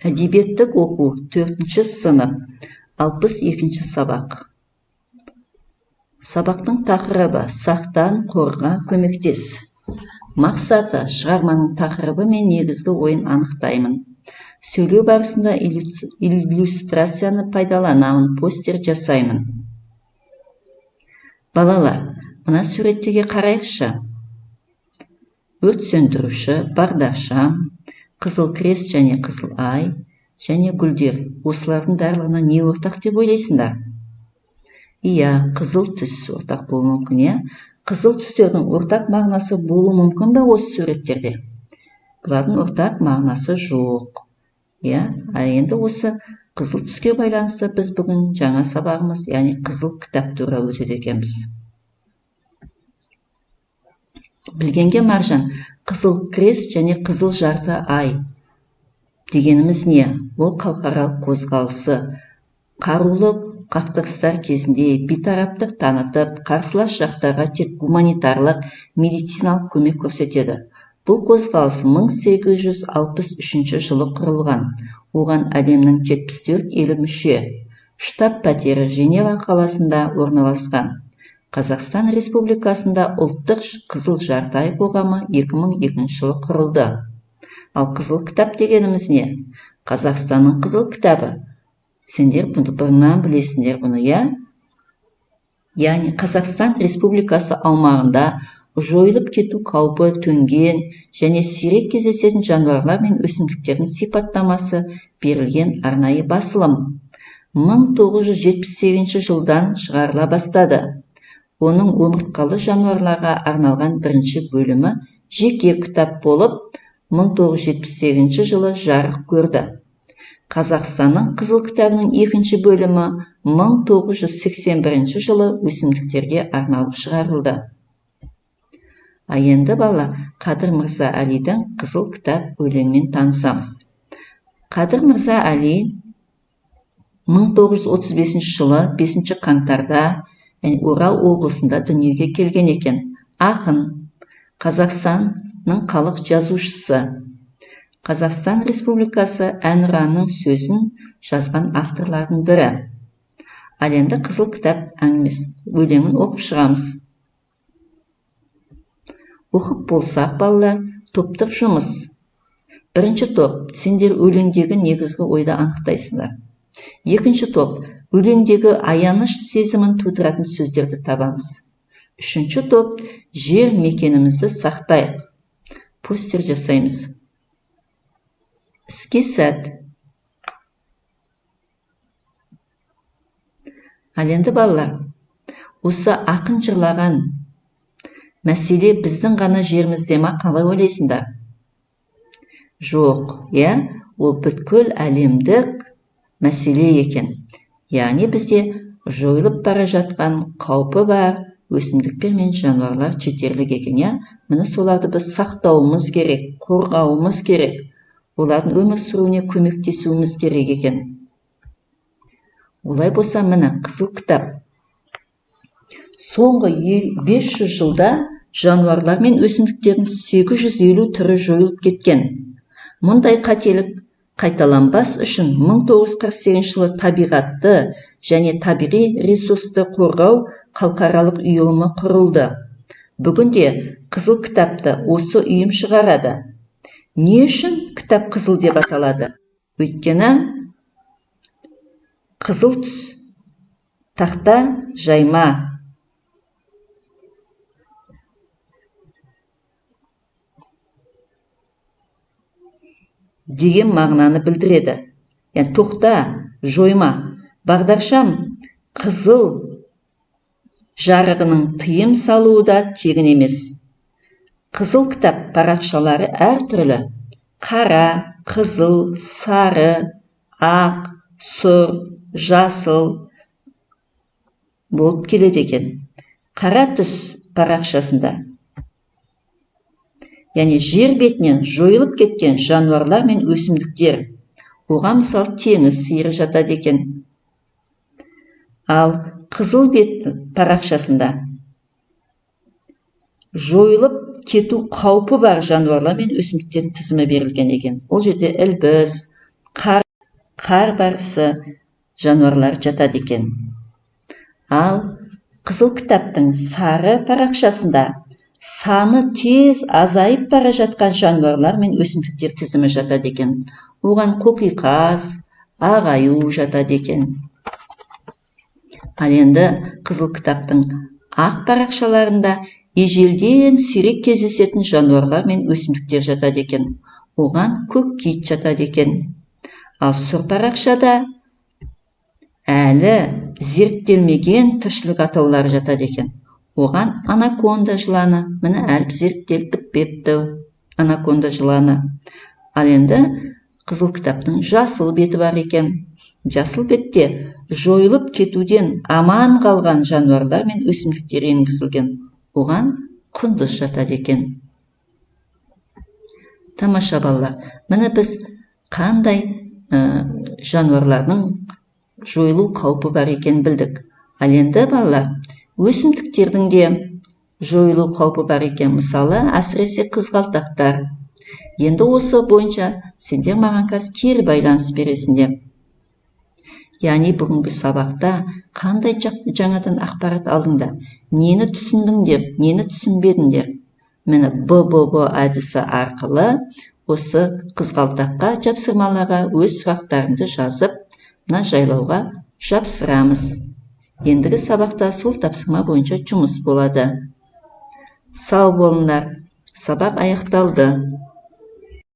Әдебиеттік оқу, 4-ші сынып, 62-ші сабақ. Сабақтың тақырыбы: сақтан, қорға, көмектес. Мақсаты: шығарманың тақырыбы мен негізгі ойын анықтаймын. Сөйлеу барысында иллюстрацияны пайдаланамын, постер жасаймын. Балалар, мына суреттерге қарайықшы. Өрт сөндіруші, бағдаршам, қызыл крест және қызыл ай және гүлдер. Осылардың барлығына не ортақ деп ойлайсыңдар? Иә, қызыл түс ортақ болуы мүмкін, иә? Қызыл түстердің ортақ мағынасы болуы мүмкін бе осы суреттерде? Бұлардың ортақ мағынасы жоқ. Иә, ал енді осы қызыл түске байланысты біз бүгін жаңа сабағымыз, яғни қызыл кітап туралы өтеді екенбіз. Білгенге маржан, қызыл крест және қызыл жарты ай дегеніміз не? Ол халықаралық қозғалысы, қарулы қақтығыстар кезінде бейтараптық танытып, қарсылас жақтарға тек гуманитарлық, медициналық көмек көрсетеді. Бұл қозғалыс 1863 жылы құрылған. Оған әлемнің 74 елі мүше. Штаб пәтері Женева қаласында орналасқан. Қазақстан Республикасында ұлттық қызыл жарты ай қоғамы 2002 жылы құрылды. Ал қызыл кітап дегеніміз не? Қазақстанның қызыл кітабы. Сендер бұрыннан білесіңдер бұны, иә? Яғни Қазақстан Республикасы аумағында жойылып кету қаупі төнген және сирек кездесетін жануарлар мен өсімдіктердің сипаттамасы берілген арнайы басылым. 1978 жылдан шығарыла бастады. Оның омыртқалы жануарларға арналған бірінші бөлімі жеке кітап болып, 1978 жылы жарық көрді. Қазақстанның қызыл кітабының екінші бөлімі 1981 жылы өсімдіктерге арналып шығарылды. А енді бала Қадыр Мырза Әлидің қызыл кітап өлеңімен танысамыз. Қадыр Мырза Әли 1935 жылы 5 қаңтарда, яғни Орал облысында дүниеге келген екен. Ақын, Қазақстанның халық жазушысы, Қазақстан Республикасы Әнұранының сөзін жазған авторлардың бірі. Ал енді қызыл кітап әңгімесі өлеңін оқып шығамыз. Оқып болсақ, балалар, топтық жұмыс. Бірінші топ, сендер өлеңдегі негізгі ойды анықтайсыңдар. Екінші топ, өлеңдегі аяныш сезімін тудыратын сөздерді табамыз. Үшінші топ, жер мекенімізді сақтайық. Постер жасаймыз. Іске сәт. Ал енді балалар, осы ақын жырлаған мәселе біздің ғана жерімізде ма, қалай ойлайсыңдар? Жоқ, иә, ол бүткіл әлемдік мәселе екен. Яғни бізде жойылып бара жатқан қаупі бар өсімдіктер мен жануарлар жетерлік екен, иә? Міне соларды біз сақтауымыз керек, қорғауымыз керек, олардың өмір сүруіне көмектесуіміз керек екен. Олай болса, міне қызыл кітап. Соңғы 500 жылда жануарлар мен өсімдіктердің 850 түрі жойылып кеткен. Мұндай қателік қайталанбас үшін 1948 жылы табиғатты және табиғи ресурсты қорғау халықаралық ұйымы құрылды. Бүгінде қызыл кітапты осы ұйым шығарады. Не үшін кітап қызыл деп аталады? Өйткені қызыл түс тақта жайма деген мағынаны білдіреді. Яғни тоқта, жойма. Бағдаршам қызыл жарығының тыйым салуы да тегін емес. Қызыл кітап парақшалары әртүрлі. Қара, қызыл, сары, ақ, сұр, жасыл болып келеді екен. Қара түс парақшасында, яғни жер бетінен жойылып кеткен жануарлар мен өсімдіктер. Оған мысал теңіз сиыры жатады екен. Ал қызыл бет парақшасында жойылып кету қаупі бар жануарлар мен өсімдіктердің тізімі берілген екен. Ол жерде ілбіз, Қар барысы жануарлары жатады екен. Ал қызыл кітаптың сары парақшасында саны тез азайып бара жатқан жануарлар мен өсімдіктер тізімі жатады екен. Оған қоқиқаз, ақ аю жатады екен. Ал енді қызыл кітаптың ақ парақшаларында ежелден сирек кездесетін жануарлар мен өсімдіктер жатады екен. Оған көк кит жатады екен. Ал сұр парақшада әлі зерттелмеген тіршілік атаулары жатады екен. Оған анаконда жыланы, міне, әлі зерттеліп бітпепті анаконда жыланы. Ал енді қызыл кітаптың жасыл беті бар екен. Жасыл бетте жойылып кетуден аман қалған жануарлар мен өсімдіктер енгізілген. Оған құндыз жатады екен. Тамаша, балалар! Міне, біз қандай жануарлардың жойылу қаупі бар екенін білдік. Ал енді, балалар, өсімдіктердің де жойылу қаупі бар екен. Мысалы, әсіресе қызғалдақтар. Енді осы бойынша сендер маған қазір кері байланыс бересіңдер. Яғни бүгінгі сабақта қандай жаңадан ақпарат алдыңдар, нені түсіндіңдер, нені түсінбедіңдер? Міне, БББ әдісі арқылы осы қызғалдаққа, жапсырмаларға өз сұрақтарыңды жазып, мына жайлауға жапсырамыз. Ендігі сабақта сол тапсырма бойынша жұмыс болады. Сау болыңдар, сабақ аяқталды.